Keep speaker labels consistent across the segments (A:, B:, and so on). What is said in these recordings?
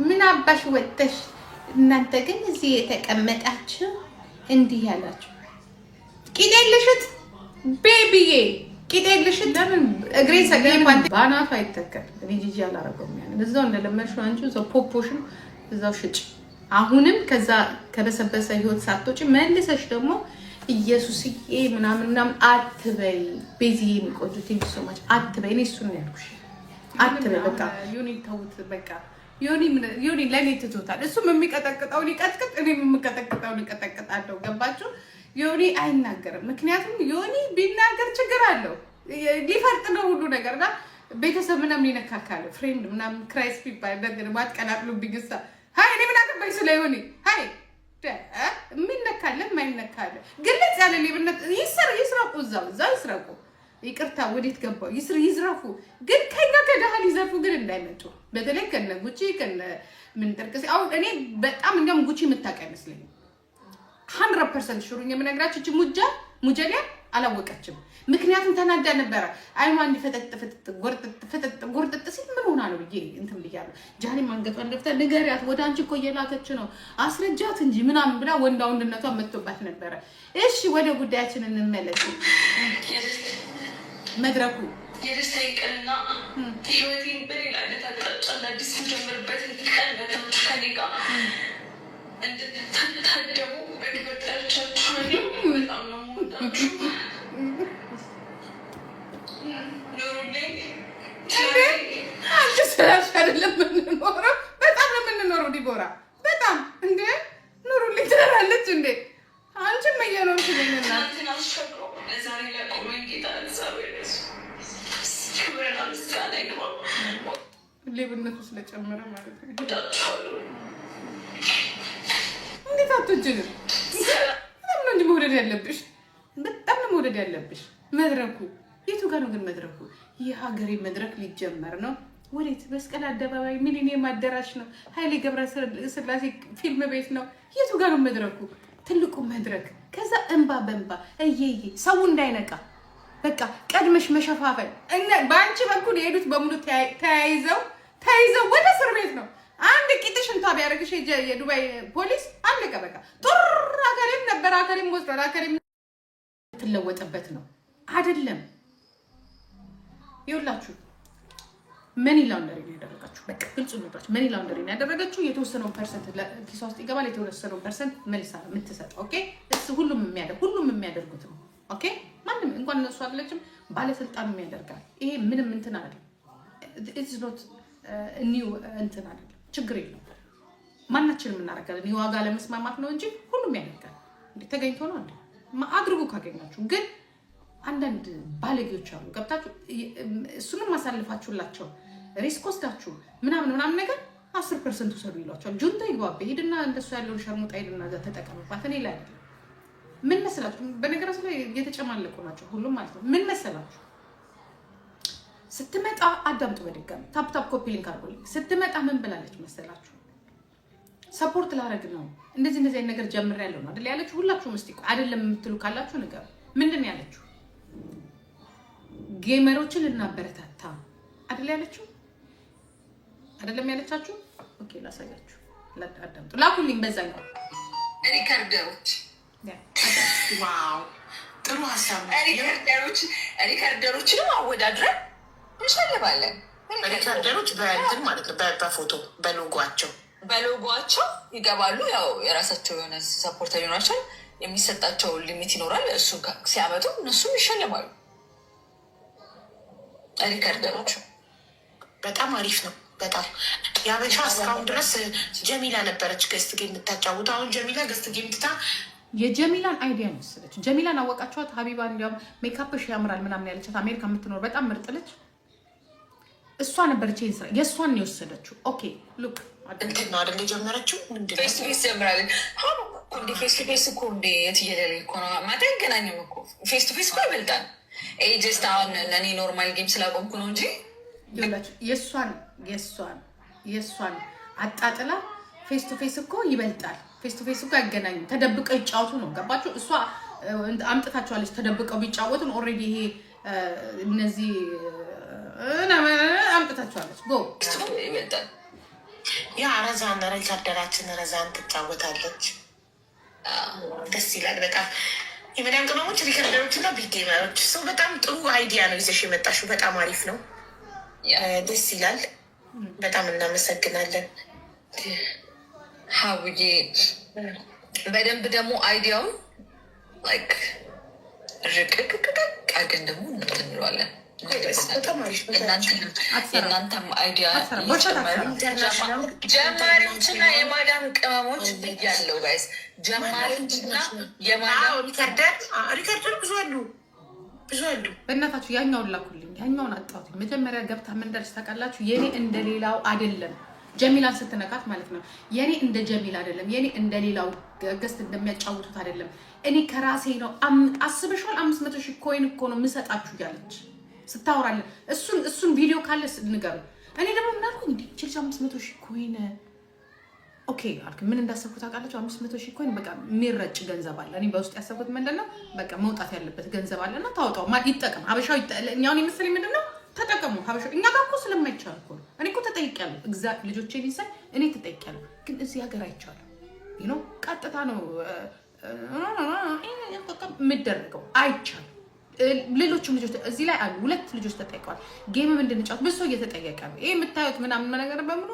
A: ምን አባሽ ወጥተሽ። እናንተ ግን እዚህ የተቀመጣችሁ እንዲህ ያላችሁ ቂጤ ልሽጥ baby ዬ፣ ቂጤ ልሽጥ።
B: ለምን
A: እግሬን ሰቅዬ እንኳን
B: ባናቱ አይተከል። እኔ ጂጂ አላረገውም። ያንን እዛው እንደለመድሽው አንቺ እዛው ፖፖሽን እዛው ሽጭ። አሁንም ከዛ ከበሰበሰ ህይወት ሳትወጪ መልሰሽ ደግሞ ኢየሱስዬ ምናምን ምናምን አትበይ። ቤዚዬ የሚቆጁ thank you so much አትበይ። እኔ እሱን ነው ያልኩሽ። አትበይ በቃ። ዮኒ ተውት በቃ። ዮኒ ለእኔ ትቶታል። እሱም የሚቀጠቅጠውን ይቀጥቅጥ፣ እኔም የምቀጠቅጠውን እቀጠቅጣለሁ። ገባችሁ? ዮኒ አይናገርም። ምክንያቱም ዮኒ ቢናገር ችግር አለው፣ ሊፈርጥ ነው ሁሉ ነገር እና ቤተሰብ ምናምን ይነካካል። Friend ምናምን ክራይስ ቢባል ነገር ማትቀላቅሉብኝ እሳ ሀይ እኔ ምን አገባኝ ስለ ዮኒ። ሀይ የሚነካለ የማይነካለ ግልጽ ያለ ሌብነት ይስረቁ፣ እዛው እዛው ይስረቁ። ይቅርታ ወዴት ገባው? ይዝረፉ፣ ግን ከኛ ከደሃ ሊዘርፉ ግን እንዳይመጡ። በተለይ ከነ ጉቺ ከነ ምን ጥርቅሴ። አሁን እኔ በጣም እንዲያውም ጉቺ የምታውቅ አይመስለኝም። 100% sure ኡኝ የምነግራችሁ እቺ ሙጃ ሙጀሊያ አላወቀችም። ምክንያቱም ተናዳ ነበረ። አይኗ እንዲህ ፈጠጥ ፈጠጥ ጎርጥጥ ፈጠጥ ጎርጥጥ ሲል ምን ሆና ነው ብዬ እንትን ብያለሁ። ጃኒ አንገቷን ደፍታ ንገሪያት፣ ወደ አንቺ እኮ እየላከች ነው አስረጃት እንጂ ምናምን ብላ ወንዳ ወንድነቷን መጥቶባት ነበረ። እሺ ወደ ጉዳያችን እንመለስ። መድረኩ
C: የደስታዬ ቀንና ህይወቴን በሌላ አይነት አቅጣጫ አዲስ የምጀምርበትን ቀን መታችሁ ከኔ ጋር እንድትታደሙ በክብር ጠርቻችኋለሁ። በጣም ነው የምወዳችሁ። ኑሩልኝ።
A: አንቺ ስላልሽ አይደለም የምንኖረው፣ በጣም ነው የምንኖረው። ዲቦራ በጣም እንዴ ኑሩልኝ ትላለች እንዴ። አንቺም እየኖርሽ ነኝና
C: ትናንትን አሻግሮ ለዛሬ ላቆመኝ ጌታ እግዚአብሔር ክብርና ምስጋና ይግባው።
A: ሌብነቱ ስለጨመረ ማለት ነው።
C: እወዳችኋለሁ።
A: እንዴት አትወጂንም? በጣም ነው እንጂ መውደድ ያለብሽ፣ በጣም ነው መውደድ ያለብሽ። መድረኩ የቱ ጋር ነው ግን መድረኩ? የሀገሬ መድረክ ሊጀመር ነው። ወዴት? መስቀል አደባባይ፣ ሚሊኒየም አዳራሽ ነው፣ ኃይሌ ገብረስላሴ ፊልም ቤት ነው። የቱ ጋር ነው መድረኩ? ትልቁ መድረክ። ከዛ እንባ በእንባ እየዬ ሰው እንዳይነቃ በቃ ቀድመሽ መሸፋፈን። በአንቺ በኩል የሄዱት በሙሉ ተያይዘው ተይዘው ወደ እስር ቤት ነው። አንድ ቂጥሽ እንቷ ቢያደርግሽ የዱባይ ፖሊስ አለቀ በቃ። ጡር አከሌም ነበር አከሌም ወስዷል አከሌም ትለወጥበት ነው አይደለም። ይኸውላችሁ money laundering ነው ያደረገችው። በቃ ግልጹ ነግራችሁ money laundering ነው ያደረገችው። የተወሰነውን percent ኪሷ ውስጥ ይገባል፣ የተወሰነውን percent መልሳ ነው የምትሰጠው። Okay እሱ ሁሉም የሚያደርጉት ነው። Okay ማንም እንኳን እነሱ አይደለችም ባለስልጣኑም ያደርጋል። ይሄ ምንም እንትን አይደለም። It's not new እንትን አይደለም። ችግር የለውም። ማናችንም እናደርጋለን። የዋጋ ለመስማማት ነው እንጂ ሁሉም ያደርጋል። እንዴ ተገኝቶ ነው እንዴ? አድርጉ ካገኛችሁ። ግን አንዳንድ ባለጌዎች አሉ። ገብታችሁ እሱንም አሳልፋችሁላቸው risk ወስዳችሁ ምናምን ምናምን ነገር 10% ውሰዱ ይሏቸዋል። ጁንታ ይግባብ ሄድና እንደሱ ያለውን ሸርሙጣ ሄድና እዛ ተጠቀምባት። እኔ ላይ አይደለም። ምን መሰላችሁ? በነገራችን ላይ የተጨማለቁ ናቸው ሁሉም ማለት ነው። ምን መሰላችሁ? ስትመጣ አዳምጡ በድጋሚ tap tap copy link አድርጎልኝ ስትመጣ ምን ብላለች መሰላችሁ? Support ላረግ ነው እንደዚህ እንደዚህ አይነት ነገር ጀምሬያለሁ ነው አይደል ያለችው። ሁላችሁም እስቲ አይደለም የምትሉ ካላችሁ ንገሩ። ምንድን ነው ያለችው? Gamer ኦችን ልናበረታታ አይደል ያለችው? አይደለም ያለቻችሁ? Okay ላሳያችሁ፣ አዳምጡ፣ ላኩልኝ በዛኛው
C: Recorder ኦች
D: Wow፣ ጥሩ ሀሳብ ነው።
C: Recorder ኦችንም አወዳድረን እንሸልማለን።
D: Recorder ኦች በእንትን ማለት ነው፣ በፎቶ በ logo ኣቸው
C: በ logo ኣቸው ይገባሉ። ያው የራሳቸው የሆነ supporter ይኖራቸዋል። የሚሰጣቸው limit ይኖራል። እሱ ሲያመጡ እነሱም ይሸልማሉ። Recorder ኦች
D: በጣም አሪፍ ነው። በጣም የአበሻ እስካሁን ድረስ ጀሚላ ነበረች guest game የምታጫውተው። አሁን ጀሚላ guest game ትታ
A: የጀሚላን idea ነው የወሰደችው። ጀሚላን አወቃችኋት? ሀቢባ እንዲያውም ሜካፕሽ ያምራል ምናምን ያለቻት አሜሪካ የምትኖር በጣም ምርጥ ልጅ እሷ ነበረች። ይሄን ስራ የእሷን ነው የወሰደችው። Okay look
D: እንትን ነው አይደል የጀመረችው? ምንድን ነው?
C: Face to face ጀምራለን። እንዴ face to face እኮ እንዴ የትየለለ እኮ ነው ማለት አይገናኝም እኮ። Face to face እኮ ይበልጣል። ይሄ just አሁን እኔ normal game ስላቆምኩ ነው እንጂ
A: ይኸውላችሁ የእሷን አጣጥላ face to face እኮ ይበልጣል። Face to face እኮ አይገናኙም። ተደብቀው ይጫወቱ ነው። ገባችሁ? እሷ አምጥታቸዋለች። ተደብቀው ቢጫወቱን already ይሄ እነዚህ አምጥታቸዋለች። Go
C: ይበልጣል።
D: Yeah፣ ረዛን recorder ኣችን ረዛን ትጫወታለች። ደስ ይላል በጣም። የመዳም ቅመሞች፣ recorder ኦች እና big gamer ኦች ሰው በጣም ጥሩ idea ነው ይዘሽ የመጣሽው። በጣም አሪፍ ነው፣ ደስ ይላል። በጣም እናመሰግናለን።
C: ሀቡዬ። በደንብ ደግሞ idea ውን like ርቅቅቅቅ አድርገን ደግሞ እንትን እንለዋለን።
D: በጣም አሪፍ።
C: የእናንተም idea ጀማሪዎችና የማዳም ቅመሞች ብያለው guys፣ ጀማሪዎችና የማዳም
D: recorder ብዙ አሉ፣ ብዙ አሉ።
A: በእናታችሁ ያኛውን ላኩልኝ፣ ያኛውን አጣሁት። መጀመሪያ ገብታ ምን ደርስ ታውቃላችሁ? የኔ እንደሌላው አይደለም። ጀሚላን ስትነካት ማለት ነው። የኔ እንደ ጀሚል አይደለም። የኔ እንደሌላው guest እንደሚያጫውቱት አይደለም። እኔ ከራሴ ነው። አስበሽዋል? 500,000 coin እኮ ነው የምሰጣችሁ እያለች ስታወራለን። እሱን ቪዲዮ ካለ ንገሩ። እኔ ደግሞ ምን አልኩኝ? እንዲ ችልጅ 500,000 coin okay አልክ። ምን እንዳሰብኩት ታውቃላችሁ? 500,000 coin በቃ የሚረጭ ገንዘብ አለ። እኔ በውስጥ ያሰብኩት ምንድን ነው? በቃ መውጣት ያለበት ገንዘብ አለ እና ታወጣው ይጠቀም ሀበሻው። እኛውን የመሰለኝ ምንድን ነው፣ ተጠቀሙ ሀበሻው። እኛ ጋር እኮ ስለማይቻል እኮ ነው። እኔ እኮ ተጠይቄያለሁ። ልጆቼን ይሳይ እኔ ተጠይቄያለሁ። ግን እዚህ ሀገር አይቻልም። ቀጥታ ነው የሚደረገው። አይቻልም። ሌሎችም ልጆች እዚህ ላይ አሉ። ሁለት ልጆች ተጠይቀዋል። Game ም እንድንጫወት ብዙ ሰው እየተጠየቀ ነው። ይሄ የምታዩት ምናምን ነገር በሙሉ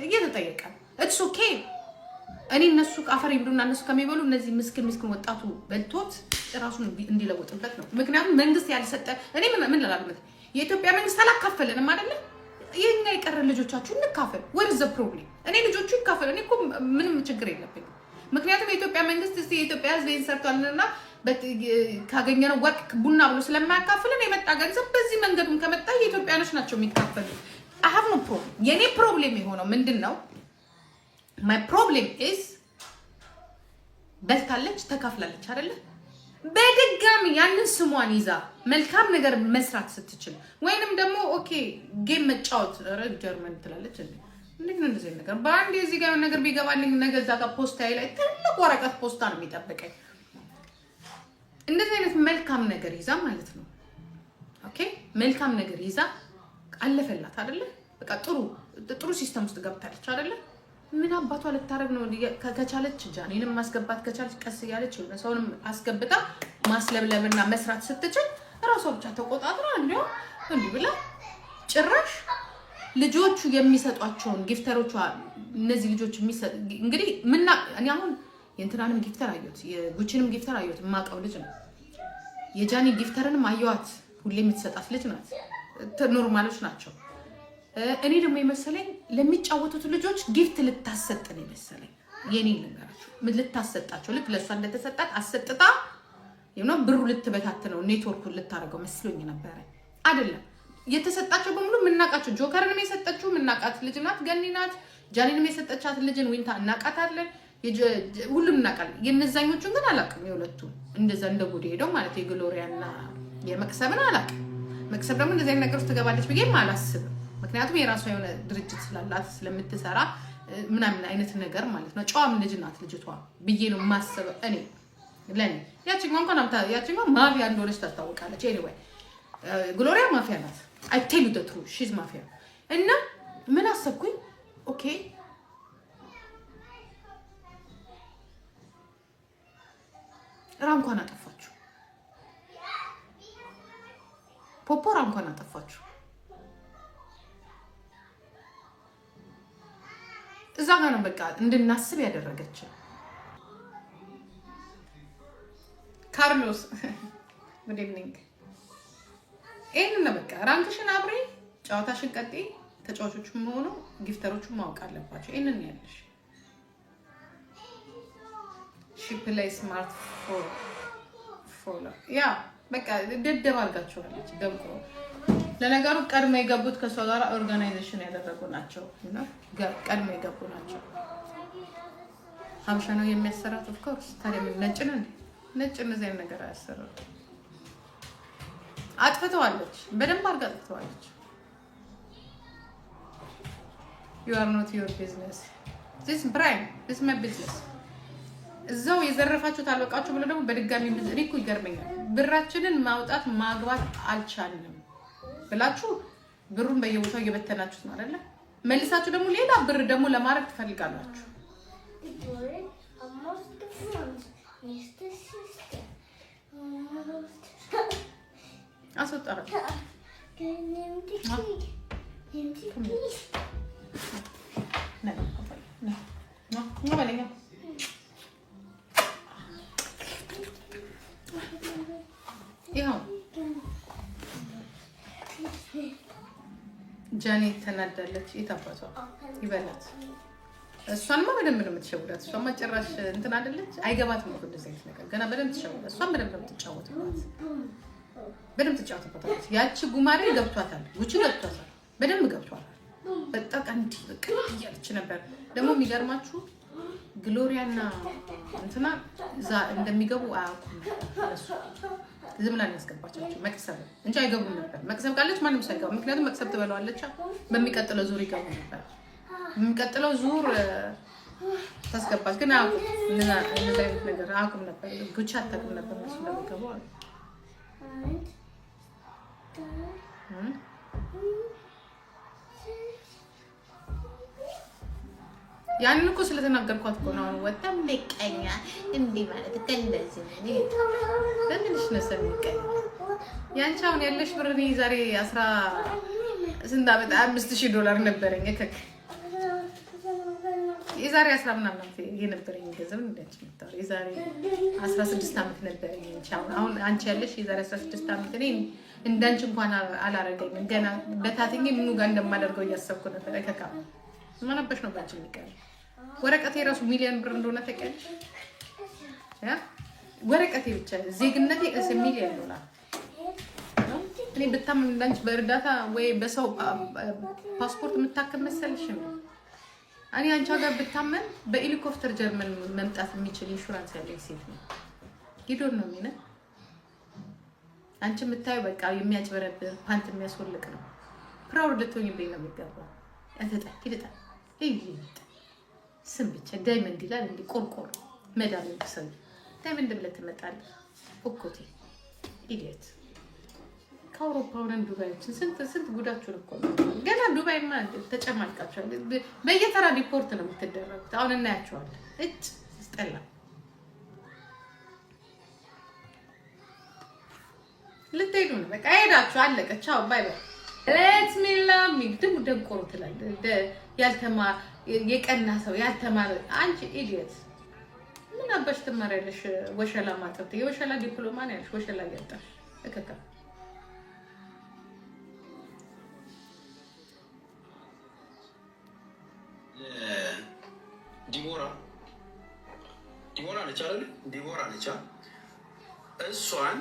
A: እየተጠየቀ ነው። It's okay። እኔ እነሱ አፈር ይብሉና እነሱ ከሚበሉ እነዚህ ምስኪን ምስኪን ወጣቱ በልቶት ራሱን እንዲለውጥበት ነው። ምክንያቱም መንግስት ያልሰጠ እኔ ምን እላለሁ፣ የኢትዮጵያ መንግስት አላካፈለንም አይደለ? የኛ የቀረ ልጆቻችሁ እንካፈል። Where's the problem? እኔ ልጆቹ ይካፈል። እኔ እኮ ምንም ችግር የለብኝም። ምክንያቱም የኢትዮጵያ መንግስት እስኪ የኢትዮጵያ ሕዝብ ይሄን ሰርቷልና ካገኘነው ወርቅ ቡና ብሎ ስለማያካፍልን የመጣ ገንዘብ በዚህ መንገዱም ከመጣ የኢትዮጵያኖች ናቸው የሚካፈሉት። I have no problem። የእኔ problem የሆነው ምንድን ነው? My problem is በልታለች፣ ተካፍላለች አይደለ? በድጋሚ ያንን ስሟን ይዛ መልካም ነገር መስራት ስትችል ወይንም ደግሞ okay game መጫወት ጀርመን ትላለች። እንዴት ነው እንደዚህ ነገር? በአንድ የዚህ ጋር ነገር ቢገባልኝ ነገ እዛ ጋር ፖስታ ላይ ትልቅ ወረቀት ፖስታ ነው የሚጠብቀኝ። እንደዚህ አይነት መልካም ነገር ይዛ ማለት ነው። Okay፣ መልካም ነገር ይዛ አለፈላት አይደለ? በቃ ጥሩ ጥሩ system ውስጥ ገብታለች አይደለ? ምን አባቷ ልታረግ ነው? ከቻለች ጃኔንም ማስገባት ከቻለች ቀስ እያለች የሆነ ሰውንም አስገብታ ማስለብለብና መስራት ስትችል እራሷ ብቻ ተቆጣጥራ እንዲያው እንዲህ ብላ ጭራሽ ልጆቹ የሚሰጧቸውን gifter ኦቿ እነዚህ ልጆች እንግዲህ ምና እኔ አሁን የእንትናንም gifter አየሁት፣ የጉቺንም gifter አየሁት። የማውቀው ልጅ ነው። የጃኒ gifter ንም አየኋት። ሁሌ የምትሰጣት ልጅ ናት። Normal ኦች ናቸው። እኔ ደግሞ የመሰለኝ ለሚጫወቱት ልጆች gift ልታሰጥ ነው የመሰለኝ። የኔ ልንገራችሁ፣ ልታሰጣቸው ልክ ለእሷ እንደተሰጣት አሰጥታ ብሩ ልትበታትነው ኔትወርኩን ልታደርገው መስሎኝ ነበረ። አይደለም። የተሰጣቸው በሙሉ የምናውቃቸው፣ ጆከርንም የሰጠችው የምናውቃት ልጅ ናት፣ ገኒ ናት። ጃኒንም የሰጠቻት ልጅን ዊንታ እናውቃታለን። ሁሉም እናውቃለን። የነዛኞቹን ግን አላውቅም። የሁለቱም እንደዛ እንደ ጉድ ሄደው ማለት የግሎሪያና የመቅሰብን አላውቅም። መቅሰብ ደግሞ እንደዚህ አይነት ነገር ውስጥ ትገባለች ብዬም አላስብም። ምክንያቱም የራሷ የሆነ ድርጅት ስላላት ስለምትሰራ ምናምን አይነት ነገር ማለት ነው። ጨዋም ልጅ ናት ልጅቷ ብዬ ነው የማስበው እኔ ለእኔ። ያችኛዋ እንኳን ያችኛዋ ማፊያ እንደሆነች ታስታውቃለች። Anyway ግሎሪያ ማፊያ ናት። I tell you the truth, she's ማፊያ። እና ምን አሰብኩኝ? Okay፣ rank ኳን አጠፋችሁ፣ ፖፖ rank ኳን አጠፋችሁ። እዛ ጋር ነው በቃ እንድናስብ ያደረገችን። ካርሎስ፣ good evening። ይህንን ነው በቃ፣ rank ሽን አብሬ ጨዋታሽን ቀጤ። ተጫዋቾቹም ሆኑ gifter ኦቹን ማወቅ አለባቸው። ይህንን ያለሽ she play smart follow yeah በቃ ደደብ አድርጋችኋለች። ደንቆ ለነገሩ ቀድሞ የገቡት ከእሷ ጋር organization ያደረጉ ናቸው። ቀድሞ የገቡ ናቸው። ሀበሻ ነው የሚያሰራት። Of course። ታዲያ ምን ነጭ ነው እንዴ? ነጭ እንደዚህ አይነት ነገር አያሰራም። አጥፍተዋለች፣ በደንብ አድርጋ አጥፍተዋለች። You are not your business, this prime, this my business። እዛው የዘረፋችሁት አልበቃችሁ ብሎ ደግሞ በድጋሚ እኔ እኮ ይገርመኛል። ብራችንን ማውጣት ማግባት አልቻልንም ብላችሁ ብሩን በየቦታው እየበተናችሁት ነው አይደለ?
B: መልሳችሁ ደግሞ ሌላ ብር ደግሞ ለማድረግ ትፈልጋላችሁ።
E: The bird almost the front, Mr. Sister. Almost.
B: አስወጣ።
E: Name the key. Name the key.
B: ነ አባዬ፣ ነ ና ና በለኛ። ይኸው ጃኔ ተናዳለች። የት አባቷ ይበላት። እሷንማ በደንብ ነው የምትሸውዳት። እሷማ ጭራሽ እንትን አይደለች፣ አይገባትም እኮ እንደዚህ አይነት ነገር። ገና በደንብ ትሸውዳት። እሷን በደንብ ነው የምትጫወትባት፣ በደንብ ትጫወትባታለች። ያቺ ጉማሬ ገብቷታል፣ ጉቺ ገብቷታል፣ በደንብ ገብቷታል። በጣም እንዲህ በቃ እያለች ነበር። ደግሞ የሚገርማችሁ ግሎሪያና እንትና እዛ እንደሚገቡ አያውቁም እነሱ። ዝም ብላ ነው ያስገባቻቸው መቅሰብ እንጂ አይገቡም ነበር። መቅሰብ ካለች ማንም ሰው አይገባም። ምክንያቱም መቅሰብ ትበለዋለች። በሚቀጥለው ዙር ይገቡ ነበር። በሚቀጥለው ዙር ታስገባች፣ ግን አያውቁም። እንደዛ አይነት ነገር አያውቁም ነበር። ጉቺ አታውቅም ነበር እነሱ እንደሚገቡ አሉ።
E: And the
B: ያንን እኮ ስለተናገርኳት እኮ ነው። አሁን ወጣ ምቀኛ እንዲህ ማለት እኮ እንደዚህ ነው። በምንሽ ነው ሰው የሚቀኝ? ያንቺ አሁን ያለሽ ብር እኔ ዛሬ አስራ ስንት ዓመት $5,000 ነበረኝ። እከክ የዛሬ 10 ምናምን ዓመት የነበረኝ ገንዘብ እንዳንቺ የምታወሪው የዛሬ 16 ዓመት ነበረኝ። አንቺ አሁን አንቺ ያለሽ የዛሬ 16 ዓመት እኔ እንዳንቺ እንኳን አላረገኝም። ገና በታትኜ ምኑ ጋር እንደማደርገው እያሰብኩ ነበር። እከካ ማናበሽ ነው ባንቺ የሚቀር? ወረቀቴ የራሱ ሚሊዮን ብር እንደሆነ ታውቂያለሽ? ያ ወረቀቴ ብቻ ዜግነቴ እስ ሚሊዮን ዶላር። እኔ ብታመም እንዳንቺ በእርዳታ ወይ በሰው ፓስፖርት የምታከም መሰልሽ ነው? እኔ አንቺ ሀገር ብታመም በሄሊኮፕተር ጀርመን መምጣት የሚችል ኢንሹራንስ ያለኝ ሴት ነው። ጊዶን ነው የሚነ አንቺ የምታየው በቃ የሚያጭበረብር ፓንት የሚያስወልቅ ነው። Proud ልትሆኝብኝ ነው የሚገባው። ተጣ ይልጣ ይልጣ ስም ብቻ ዳይመንድ ይላል። እንዲ ቆርቆሮ መዳም ሰው ዳይመንድ ብለህ ትመጣለህ። ኦኮቴ idiot። ከአውሮፓ ሆነን ዱባዮችን ስንት ስንት ጉዳችሁን እኮ ነው። ገና ዱባይማ ተጨማልቃችኋል። በየተራ deport ነው የምትደረጉት። አሁን እናያቸዋለን። እጭ ስጠላ ልትሄዱ ነው። በቃ ሄዳችሁ አለቀ። ቻው bye bye። Let me love me ደግሞ ደንቆሮ ትላለህ። ያልተማረ የቀና ሰው ያልተማረ አንቺ idiot ምን አባሽ ትማሪያለሽ? ወሸላ ማጠብ የወሸላ ዲፕሎማ ነው ያለሽ። ወሸላ እያጣሽ እከካ።
F: ዲቦራ ዲቦራ ነች አይደል? ዲቦራ ነች። እሷን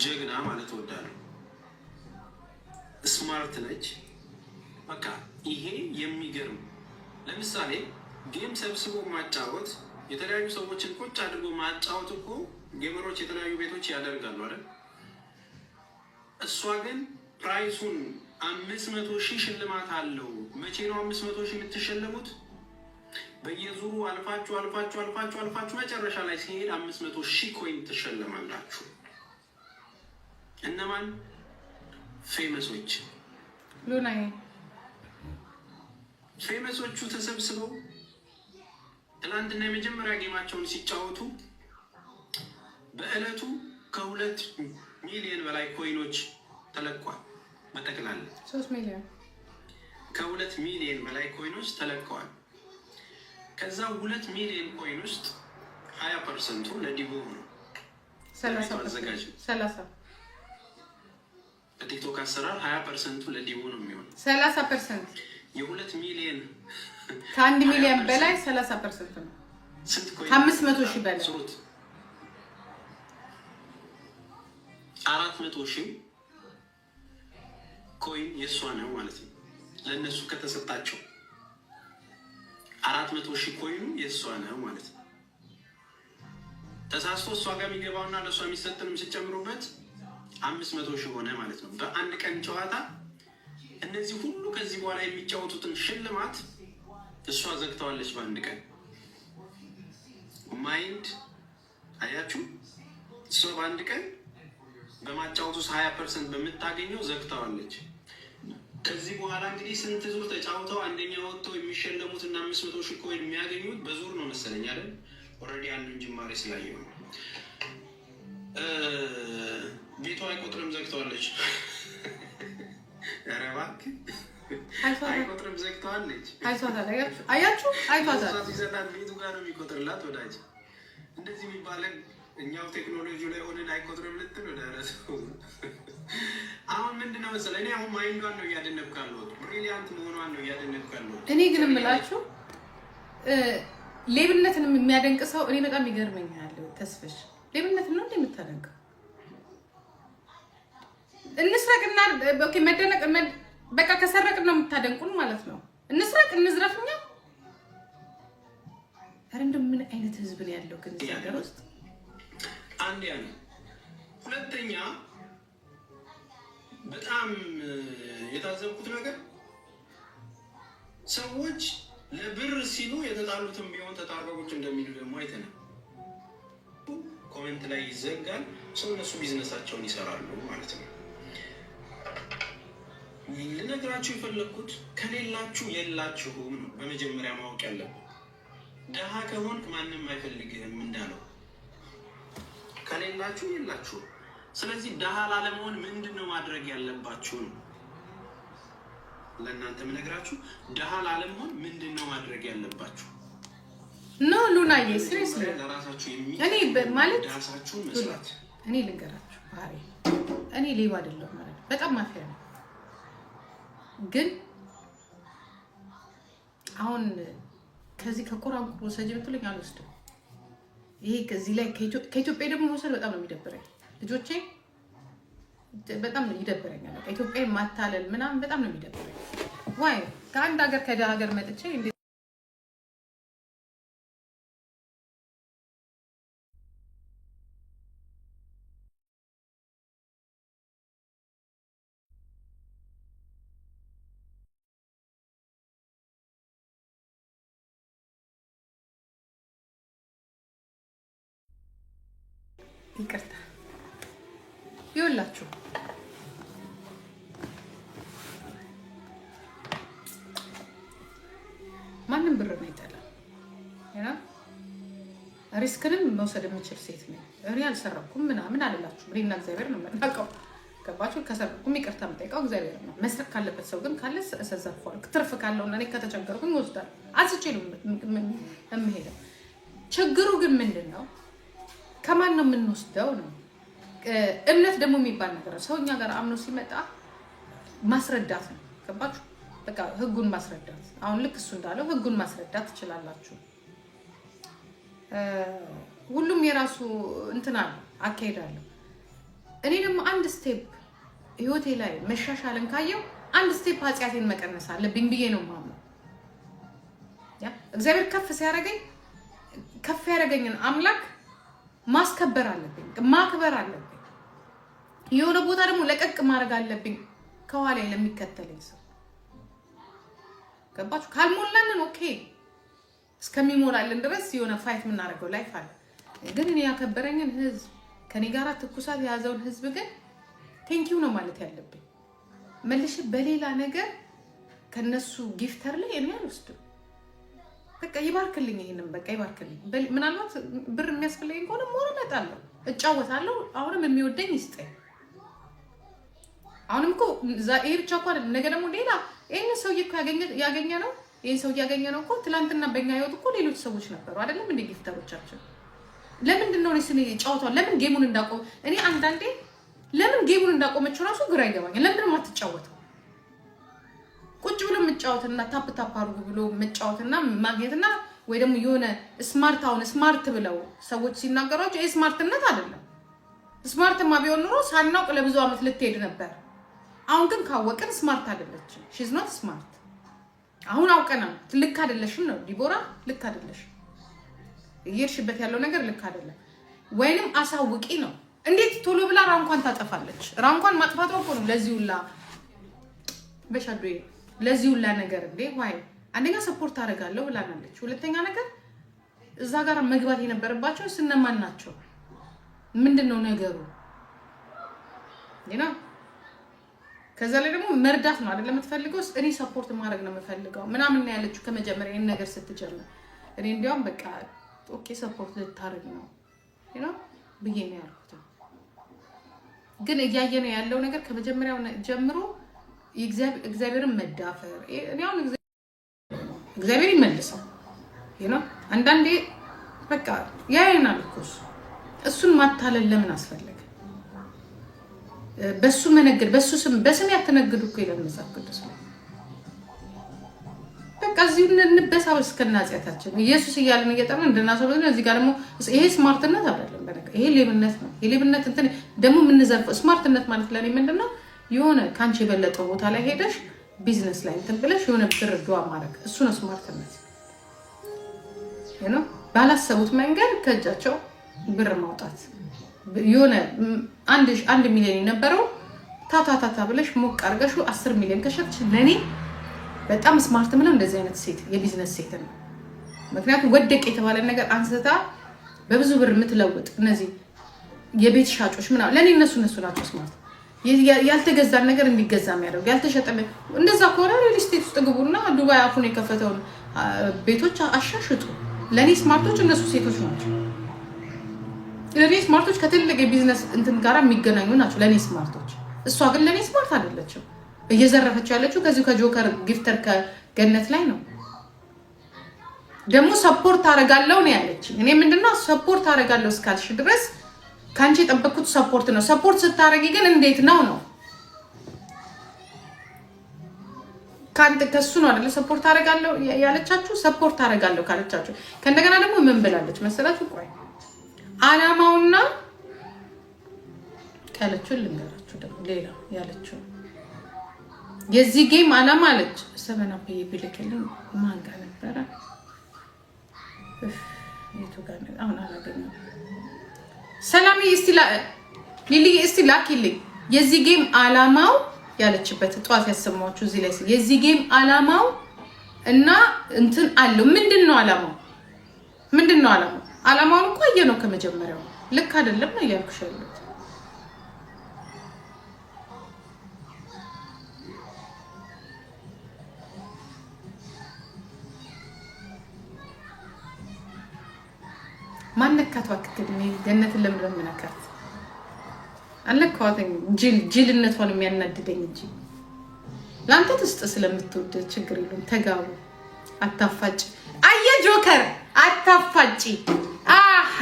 F: ጀግና ማለት እወዳለሁ። Smart ነች። በቃ ይሄ የሚገርም ለምሳሌ game ሰብስቦ ማጫወት፣ የተለያዩ ሰዎችን ቁጭ አድርጎ ማጫወት እኮ gamer ኦች የተለያዩ ቤቶች ያደርጋሉ አይደል? እሷ ግን prize ኡን 500,000 ሽልማት አለው። መቼ ነው 500,000 የምትሸለሙት? በየዙሩ አልፋችሁ አልፋችሁ አልፋችሁ አልፋችሁ መጨረሻ ላይ ሲሄድ 500,000 coin ትሸለማላችሁ። እነማን? Famous ኦች።
B: ሉና።
F: Famous ኦቹ ተሰብስበው ትናንትና የመጀመሪያ game ኣቸውን ሲጫወቱ በእለቱ ከ2 ሚሊዮን በላይ coin ኦች ተለቋል። በጠቅላላ
B: 3 ሚሊዮን።
F: ከ2 ሚሊዮን በላይ coin ኦች ተለቀዋል። ከዛ 2 ሚሊዮን coin ውስጥ 20% ኡ ለዲቦ ነው። አዘጋጅ
B: 30።
F: በቲክቶክ አሰራር 20% ኡ ለዲቦ ነው የሚሆነው።
B: 30%።
F: የ2 ሚሊዮን
B: ከ1 ሚሊዮን በላይ 30% ነው።
F: ስንት coin?
B: ከ500,000 በላይ።
F: ስሩት። 400,000 coin የእሷ ነው ማለት ነው። ለእነሱ ከተሰጣቸው 400,000 coin ኡ የእሷ ነው ማለት ነው። ተሳስቶ እሷ ጋር የሚገባውና ለእሷ የሚሰጥንም ሲጨምሩበት 500,000 ሆነ ማለት ነው። በአንድ ቀን ጨዋታ እነዚህ ሁሉ ከዚህ በኋላ የሚጫወቱትን ሽልማት እሷ ዘግተዋለች በአንድ ቀን። Mind አያችሁ፣ እሷ በአንድ ቀን በማጫወቱ ውስጥ 20% በምታገኘው ዘግተዋለች። ከዚህ በኋላ እንግዲህ ስንት ዙር ተጫውተው አንደኛ ወጥተው የሚሸለሙት እና 500,000 coin የሚያገኙት በዙር ነው መሰለኝ አይደል? Already አንዱን ጅማሬ ስላየው ነው። ቤቷ አይቆጥርም ዘግተዋለች። ኧረ እባክህ አይቆጥርም ዘግተዋለች።
B: አይቷታል። አያችሁ፣ አይቷታል።
F: ይሰጣል ቤቱ ጋር ነው የሚቆጥርላት። ወዳጅ እንደዚህ የሚባለን እኛው ቴክኖሎጂ ላይ ሆነን አይቆጥርም ልትል ወደ ረሰው። አሁን ምንድነው መሰለህ፣ እኔ አሁን mind ዷን ነው እያደነቅኩ ያለሁት፣ brilliant መሆኗን ነው እያደነቅኩ ያለሁት።
B: እኔ ግን የምላችሁ ሌብነትን የሚያደንቅ ሰው እኔ በጣም ይገርመኛል። ተስፍሽ ሌብነትን ነው እንደ የምታደንቀው? እንስረቅና okay፣ መደነቅ በቃ ከሰረቅን ነው የምታደንቁን ማለት ነው። እንስረቅ እንዝረፍ እኛ። ኧረ እንደው ምን አይነት ህዝብ ነው ያለው ግን እዚህ ሀገር ውስጥ?
F: አንድ ያ ነው። ሁለተኛ በጣም የታዘብኩት ነገር ሰዎች ለብር ሲሉ የተጣሉትም ቢሆን ተጣርቀው ቁጭ እንደሚሉ ደግሞ አይተናል። Comment ላይ ይዘጋል። ሰው እነሱ ቢዝነሳቸውን ይሰራሉ ማለት ነው። ልነግራችሁ የፈለግኩት ከሌላችሁ የላችሁም ነው። በመጀመሪያ ማወቅ ያለብን ደሃ ከሆንክ ማንም አይፈልግህም እንዳለው ከሌላችሁ የላችሁም። ስለዚህ ደሃ ላለመሆን ምንድን ነው ማድረግ ያለባችሁ ነው ለእናንተ የምነግራችሁ። ደሃ ላለመሆን ምንድን ነው ማድረግ ያለባችሁ?
B: No ሉናዬ፣ seriously
F: ለራሳችሁ
B: እኔ ማለት
F: ራሳችሁን መስራት።
B: እኔ ልንገራችሁ ባህሪ፣ እኔ ሌባ አይደለሁም ማለት በጣም ማፊያ ነው። ግን አሁን ከዚህ ከቁራንቁር ውሰጅ ብትሉኝ አልወስድም። ይሄ ከዚህ ላይ ከኢትዮጵያ ደግሞ መውሰድ በጣም ነው የሚደብረኝ። ልጆቼ በጣም ነው ይደብረኛል። በቃ ኢትዮጵያ ማታለል ምናምን በጣም ነው የሚደብረኝ። Why ከአንድ ሀገር ከደሃ ሀገር መጥቼ እንዴት ይቅርታ ይኸውላችሁ፣ ማንም ብር ነው አይጠላም። Risk ንም መውሰድ የምችል ሴት ነኝ። እኔ አልሰረኩም ምናምን አልላችሁም። እኔና እግዚአብሔር ነው የምናውቀው። ገባችሁ? ከሰረኩም ይቅርታ የምጠይቀው እግዚአብሔር ነው። መስረቅ ካለበት ሰው ግን ካለ እሰዘርፈዋለሁ። ትርፍ ካለውና እኔ ከተቸገርኩኝ እወስዳለሁ። አንስቼ ነው የምሄደው። ችግሩ ግን ምንድን ነው? ከማን ነው የምንወስደው ነው። እምነት ደግሞ የሚባል ነገር ነው። ሰው እኛ ጋር አምኖ ሲመጣ ማስረዳት ነው። ገባችሁ? በቃ ህጉን ማስረዳት። አሁን ልክ እሱ እንዳለው ህጉን ማስረዳት ትችላላችሁ። ሁሉም የራሱ እንትን አለው፣ አካሄድ አለው። እኔ ደግሞ አንድ step ህይወቴ ላይ መሻሻልን ካየው አንድ step ኃጢአቴን መቀነስ አለብኝ ብዬ ነው የማምነው። እግዚአብሔር ከፍ ሲያደርገኝ ከፍ ያደረገኝን አምላክ ማስከበር አለብኝ፣ ማክበር አለብኝ። የሆነ ቦታ ደግሞ ለቀቅ ማድረግ አለብኝ ከኋላ ለሚከተለኝ ሰው። ገባችሁ? ካልሞላልን okay፣ እስከሚሞላልን ድረስ የሆነ fight የምናደርገው life አለ። ግን እኔ ያከበረኝን ህዝብ፣ ከኔ ጋር ትኩሳት የያዘውን ህዝብ ግን thank you ነው ማለት ያለብኝ። መልሼ በሌላ ነገር ከነሱ gifter ላይ እኔ አልወስድም። በቃ ይባርክልኝ፣ ይሄንም በቃ ይባርክልኝ። ምናልባት ብር የሚያስፈልገኝ ከሆነ more እመጣለሁ፣ እጫወታለሁ። አሁንም የሚወደኝ ይስጠኝ። አሁንም እኮ ይሄ ብቻ እኮ አይደለም። ነገ ደግሞ ሌላ ይህን ሰውዬ እኮ ያገኘ ነው ይህን ሰውዬ ያገኘ ነው እኮ ትላንትና በኛ ህይወት እኮ ሌሎች ሰዎች ነበሩ አይደለም እንደ gifter ኦቻችን። ለምንድን ነው እኔ ጨዋታውን ለምን game ኡን እንዳቆመ እኔ አንዳንዴ ለምን game ኡን እንዳቆመችው ራሱ ግራ ይገባኛል። ለምንድን ነው የማትጫወተው? ቁጭ ብሎ መጫወትና tap tap አድርጉ ብሎ መጫወትና ማግኘትና ወይ ደግሞ የሆነ smart፣ አሁን smart ብለው ሰዎች ሲናገሯቸው ይሄ smart ነት አይደለም። Smart ማ ቢሆን ኑሮ ሳናውቅ ለብዙ ዓመት ልትሄድ ነበር። አሁን ግን ካወቅን smart አይደለችም። She's not smart። አሁን አውቀናል። ልክ አይደለሽም ነው ዲቦራ፣ ልክ አይደለሽም። እየሄድሽበት ያለው ነገር ልክ አይደለም። ወይንም አሳውቂ ነው። እንዴት ቶሎ ብላ rank ኳን ታጠፋለች? Rank ኳን ማጥፋቷ እኮ ነው ለዚህ ሁላ በሻዶ ለዚህ ሁላ ነገር እንዴ why። አንደኛ support አደርጋለሁ ብላናለች። ሁለተኛ ነገር እዛ ጋር መግባት የነበረባቸው ስነማን ናቸው? ምንድን ነው ነገሩ? ና ከዛ ላይ ደግሞ መርዳት ነው አይደል የምትፈልገው? እኔ support ማድረግ ነው የምፈልገው ምናምን ነው ያለችው ከመጀመሪያ ይህን ነገር ስትጀምር። እኔ እንዲያውም በቃ okay support ልታደርግ ነው ብዬ ነው ያልኩት። ግን እያየነው ያለው ነገር ከመጀመሪያው ጀምሮ እግዚአብሔርን መዳፈር፣ እኔ አሁን እግዚአብሔር ይመልሰው። አንዳንዴ በቃ ያየናል እኮ እሱ። እሱን ማታለል ለምን አስፈለገ? በሱ መነገድ፣ በሱ ስም፣ በስም ያትነግዱ እኮ ይላል መጽሐፍ ቅዱስ ላይ። በቃ እዚሁ እንበሳበስ ከነ ኃጢአታችን ኢየሱስ እያልን እየጠራን እንድናሰው። እዚህ ጋር ደግሞ ይሄ smart ነት አይደለም፣ በነገር ይሄ ሌብነት ነው። የሌብነት እንትን ደግሞ የምንዘርፈው smart ነት ማለት ለእኔ ምንድን ነው? የሆነ ከአንቺ የበለጠው ቦታ ላይ ሄደሽ ቢዝነስ ላይ እንትን ብለሽ የሆነ ብር ድዋ ማድረግ፣ እሱ ነው smart ነት። ባላሰቡት መንገድ ከእጃቸው ብር ማውጣት፣ የሆነ 1 ሚሊዮን የነበረው ታታታታ ብለሽ ሞቅ አድርገሽ 10 ሚሊዮን ከሸጥሽ ለእኔ በጣም smart ምለው እንደዚህ አይነት ሴት የቢዝነስ ሴት ነው። ምክንያቱም ወደቅ የተባለ ነገር አንስታ በብዙ ብር የምትለውጥ፣ እነዚህ የቤት ሻጮች ምናምን ለእኔ እነሱ ናቸው smart። ያልተገዛን ነገር እንዲገዛ የሚያደርጉ፣ ያልተሸጠ። እንደዛ ከሆነ real estate ውስጥ ግቡና ዱባይ አፉን የከፈተውን ቤቶች አሻሽጡ። ለእኔ smart ኦች እነሱ ሴቶች ናቸው። ለእኔ smart ኦች ከትልቅ የቢዝነስ እንትን ጋር የሚገናኙ ናቸው ለእኔ smart ኦች። እሷ ግን ለእኔ smart አይደለችም። እየዘረፈችው ያለችው ከዚሁ ከጆከር gifter ከገነት ላይ ነው። ደግሞ support አደርጋለሁ ነው ያለች። እኔ ምንድነው support አደርጋለሁ እስካልሽ ድረስ ከአንቺ የጠበቅኩት support ነው። Support ስታደርጊ ግን እንዴት ነው ነው? ከአንተ ከሱ ነው አይደለ support አደርጋለሁ ያለቻችሁ? Support አደርጋለሁ ካለቻችሁ ከእንደገና ደግሞ ምን ብላለች መሰላችሁ? ቆይ አላማውና ያለችውን ልንገራችሁ። ደግሞ ሌላ ያለችው የዚህ game አላማ አለች። ሰበና ቢልክልኝ ማን ጋር ነበረ? የቱ ጋር አሁን አላገኘሁም። ሰላም እስቲ ሊሊ እስቲ ላኪልኝ። የዚህ game አላማው ያለችበት ጠዋት ያሰማችሁ እዚህ ላይ የዚህ game አላማው እና እንትን አለው። ምንድን ነው አላማው? ምንድን ነው አላማው? አላማውን እኮ አየነው ከመጀመሪያው። ልክ አይደለም ነው እያልኩሽ ያለሁት። ማን ነካት? እባክህ ገነትን ለምን የምነካት? አልነካኋትም። ጅልነቷን የሚያናድደኝ እንጂ ለአንተ ትስጥ ስለምትወድ ችግር የለውም። ተጋቡ። አታፋጭ። አየ ጆከር አታፋጭ። አሃ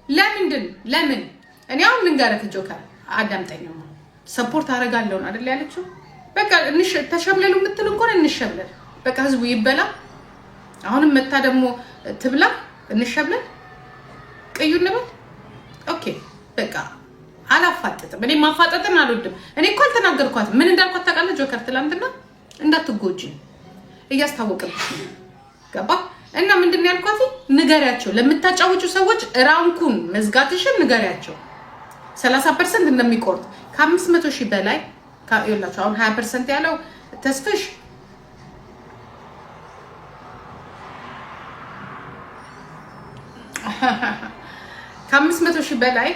B: ለምንድን ለምን እኔ አሁን ልንገርህ ጆከር አዳምጠኝማ። Support አደርጋለሁ አይደል ያለችው? በቃ ተሸብለሉ የምትል እንኳን እንሸብለል። በቃ ህዝቡ ይበላ። አሁንም መታ ደግሞ ትብላ። እንሸብለል፣ ቅዩ እንበል። Okay በቃ አላፋጠጥም። እኔ ማፋጠጥን አልወድም። እኔ እኮ አልተናገርኳትም። ምን እንዳልኳት ታውቃለህ ጆከር? ትላንትና እንዳትጎጂ እያስታወቅብሽ ገባ እና ምንድን ነው ያልኳት? ንገሪያቸው ለምታጫውጩ ሰዎች rank ኡን መዝጋትሽን ንገሪያቸው። 30% እንደሚቆርጥ ከ500,000 በላይ ይኸውላችሁ። አሁን 20% ያለው ተስፍሽ ከ500,000 በላይ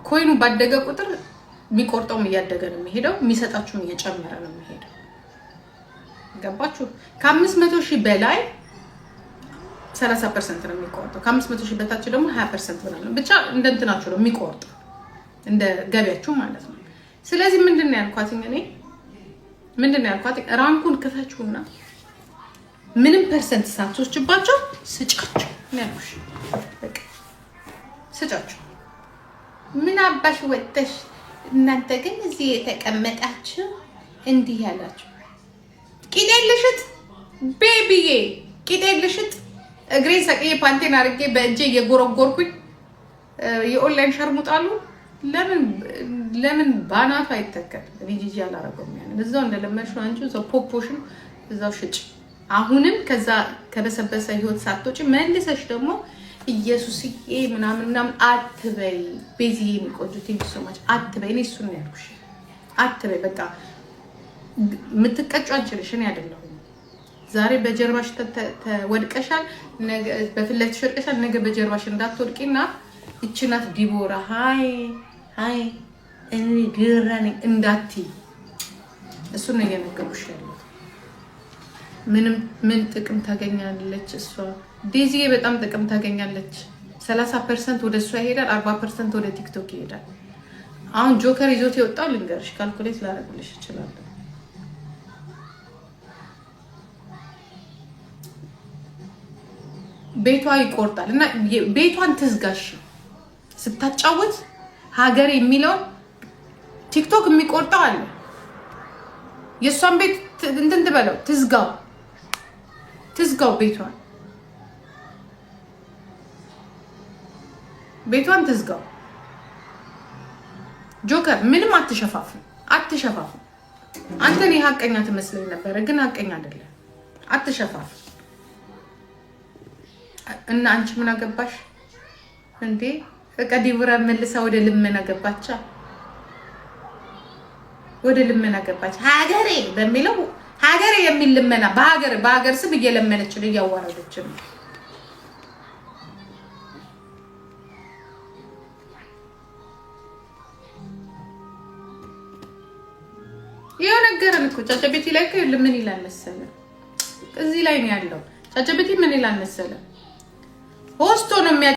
B: coin ኡ ባደገ ቁጥር የሚቆርጠውም እያደገ ነው የሚሄደው፣ የሚሰጣችሁም እየጨመረ ነው የሚሄደው። ገባችሁ? ከ500,000 በላይ 30% ነው የሚቆርጠው። ከ500,000 በታች ደግሞ 20% ምናምን ብቻ እንደ እንትናችሁ ነው የሚቆርጠው፣ እንደ ገቢያችሁ ማለት ነው። ስለዚህ ምንድን ነው ያልኳት እኔ? ምንድን ነው ያልኳት? Rank ኡን ክፈችውና ምንም percent ሳትወስጅባቸው ስጫቸው ነው ያልኩሽ። በቃ ስጫቸው። ምን አባሽ ወጥተሽ እናንተ ግን እዚህ የተቀመጣችሁ እንዲህ ያላችሁ ቂጤን ልሽጥ baby ዬ፣ ቂጤን ልሽጥ፣ እግሬን ሰቅዬ ፓንቴን አድርጌ በእጄ እየጎረጎርኩኝ የኦንላይን ሸርሙጣሉ። ለምን ለምን ባናቱ አይተከል? እኔ ጂጂ አላረገውም። ያንን እዛው እንደለመድሽው አንቺ እዛው ፖፖሽን እዛው ሽጭ። አሁንም ከዛ ከበሰበሰ ህይወት ሳትወጪ መልሰሽ ደግሞ ኢየሱስዬ ምናምን ምናምን አትበይ። ቤዚዬ የሚቆጁ thank you so much አትበይ። እኔ እሱን ነው ያልኩሽ፣ አትበይ። በቃ የምትቀጩ አንቺ ነሽ፣ እኔ አይደለሁም። ዛሬ በጀርባሽ ወድቀሻል፣ በፊት ለፊትሽ ወድቀሻል። ነገ በጀርባሽ እንዳትወድቂና ይቺ ናት ዲቦራ hi hi እኔ ዲቦራ ነኝ እንዳትይ። እሱን ነው እየነገሩሽ ያሉት። ምንም ምን ጥቅም ታገኛለች እሷ? ዴዚዬ በጣም ጥቅም ታገኛለች። 30% ወደ እሷ ይሄዳል፣ 40% ወደ ቲክቶክ ይሄዳል። አሁን ጆከር ይዞት የወጣው ልንገርሽ፣ calculate ላደርግልሽ እችላለሁ። ቤቷ ይቆርጣል እና ቤቷን ትዝጋሽ ስታጫወት ሀገር የሚለውን ቲክቶክ የሚቆርጠው አለ። የእሷን ቤት እንትን ትበለው፣ ትዝጋው፣ ትዝጋው፣ ቤቷን ትዝጋው። ጆከር ምንም አትሸፋፍን፣ አትሸፋፍን። አንተ እኔ ሀቀኛ ትመስለኝ ነበረ፣ ግን ሀቀኛ አይደለም። አትሸፋፍን። እና አንቺ ምን አገባሽ እንዴ? በቃ ዲቡራ መልሳ ወደ ልመና ገባቻ፣ ወደ ልመና ገባች። ሀገሬ በሚለው ሀገሬ የሚል ልመና በሀገር ስም እየለመነች ነው፣ እያዋረደች ነው። ይኸው ነገረን እኮ ChatGPT ላይ እኮ ምን ይላል መሰለ፣ እዚህ ላይ ነው ያለው። ChatGPT ምን ይላል መሰለ host ኦ ነው የሚያ